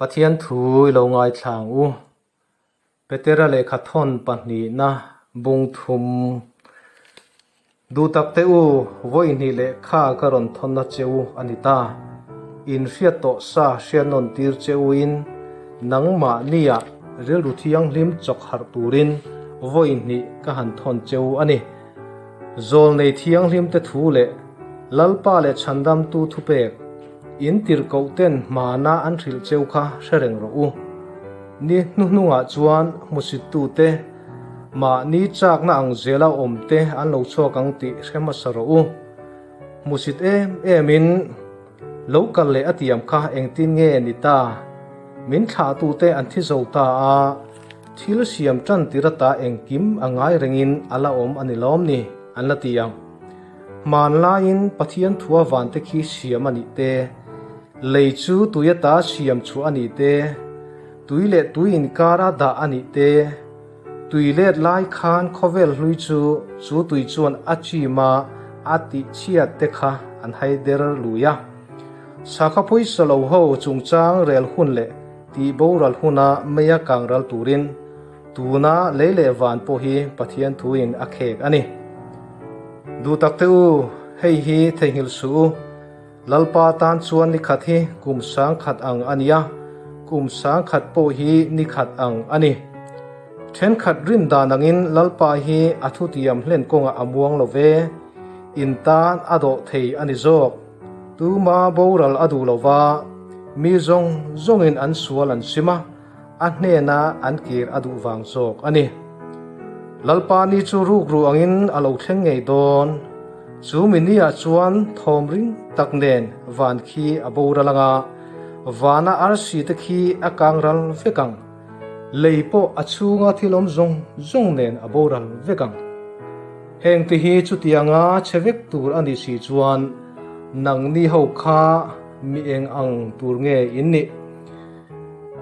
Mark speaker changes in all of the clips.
Speaker 1: Pathian thu i lo ngaithla ang u. Petera lehkha thawn pahnihna bung thum. Duh tak te u, vawihnih lehkha ka rawn thawnna che u a ni ta. In hriat tawh sa hriatnawn tir che u in nangmahnia rilru thianghlim chawk harh turin vawihnih ka han thawn che u a ni. Zawlnei thianghlim te thu leh Lalpa leh Chhandamtu thupek in tirhkoh ten hmana an hrilh cheu kha hre reng rawh u. Ni hnuhnungah chuan hmusittute te, mahni chakna ang zela awm te an lo chhuak ang tih hre hmasa rawh u. Hmusit em emin lo kal leh a tiam kha engtin nge ni ta? Min thlahtute an thi zo ta a, thil siam tan tir ata engkim a ngai rengin a la awm a ni lawm ni? an la ti ang. Hmanlaiin Pathian thua vante khi siam a nih te, lei chu tui ata siam chhuah a nih te, tui leh tui inkara dah a nih te, tui let lai khan khawvel hlui chu chu tui chuan a chim a, a tih chhiat te kha an hai der lui a. Sakha pawisa lo ho chungchang rel hun leh tih boral huna meia kang ral turin tuna lei leh van pawh hi Pathian thuin a khek a ni. Duh tak te u, hei hi theihnghilh suh u. Lalpa tan chuan ni khat hi kum sangkhat ang a nia, kum sangkhat pawh hi ni khat ang a ni. Thenkhat rin dan angin Lalpa hi a thutiam hlen kawngah a muang lo ve, in tan a dawh thei a ni zawk. Tuma boral a duh lo va, mi zawng zawngin an sual an sim a, a hnena an kir a duh vang zawk a ni. Lalpa ni chu rukru angin a lo thleng ngei dawn. Chu mi niah chuan thawm ring tak nen van khi a boral ang a, vana arsi te khi a kang ral vek ang. Lei pawh a chhunga thil awm zawng zawng nen a boral vek ang. Heng te hi chutianga che vek tur a nih si chuan nangni ho kha mi eng ang tur nge in nih?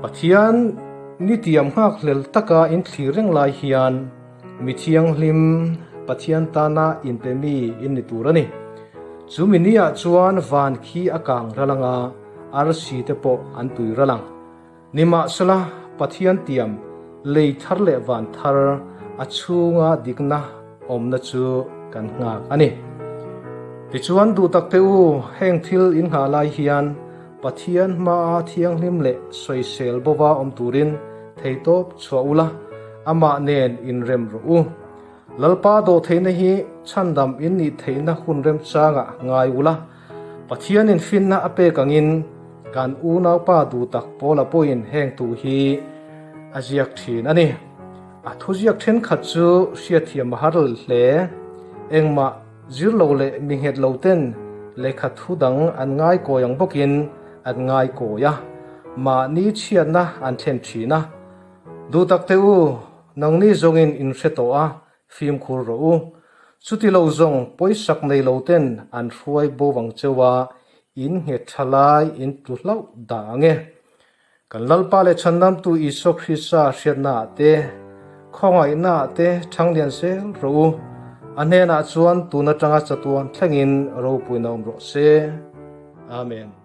Speaker 1: Pathian ni tiam nghakhlel taka in thlir reng lai hian mi thianghlim Pathian tana inpe mi in ni tur a ni. Chu mi niah chuan van khi a kang ral anga arsi te pawh an tui ral ang. Nimahsela, Pathian tiam lei thar leh van thar a chhunga dikna awmna chu kan nghak a ni. Tichuan duh tak te u, heng thil in nghah lai hian Pathian hmaa thianghlim leh sawisel bova awm turin theitawp chhuah ula, amah nen inrem rawh u. Lalpa dawhtheihna hi chhandam in nih theihna hun remchangah ngai ula, Pathianin finna a pek angin kan unaupa duh tak Paula pawhin heng thu hi a ziak thin a ni. A thuziak thenkhat chu hriatthiam a har hle. Engmah zir lo leh mi nghet lo ten lehkha thu dang an ngai kawi ang bawkin an ngai kawi a, mahni chhiatna an thlen thin a. Duh tak teh u, nangni zawngin in hre tawh a, Fimkhur rawh u. Chuti lo zawng pawisak nei lo ten an hruai bo vang cheu a, in nghet tha lai in tlu hlauh dah ang e. Kan Lalpa leh Chhandamtu Isua Krista hriatna ah te, khawngaihna ah te thanglian zel rawh u. A hnenah chuan tun atanga chatuan thlengin ropuina awm rawh se. Amen.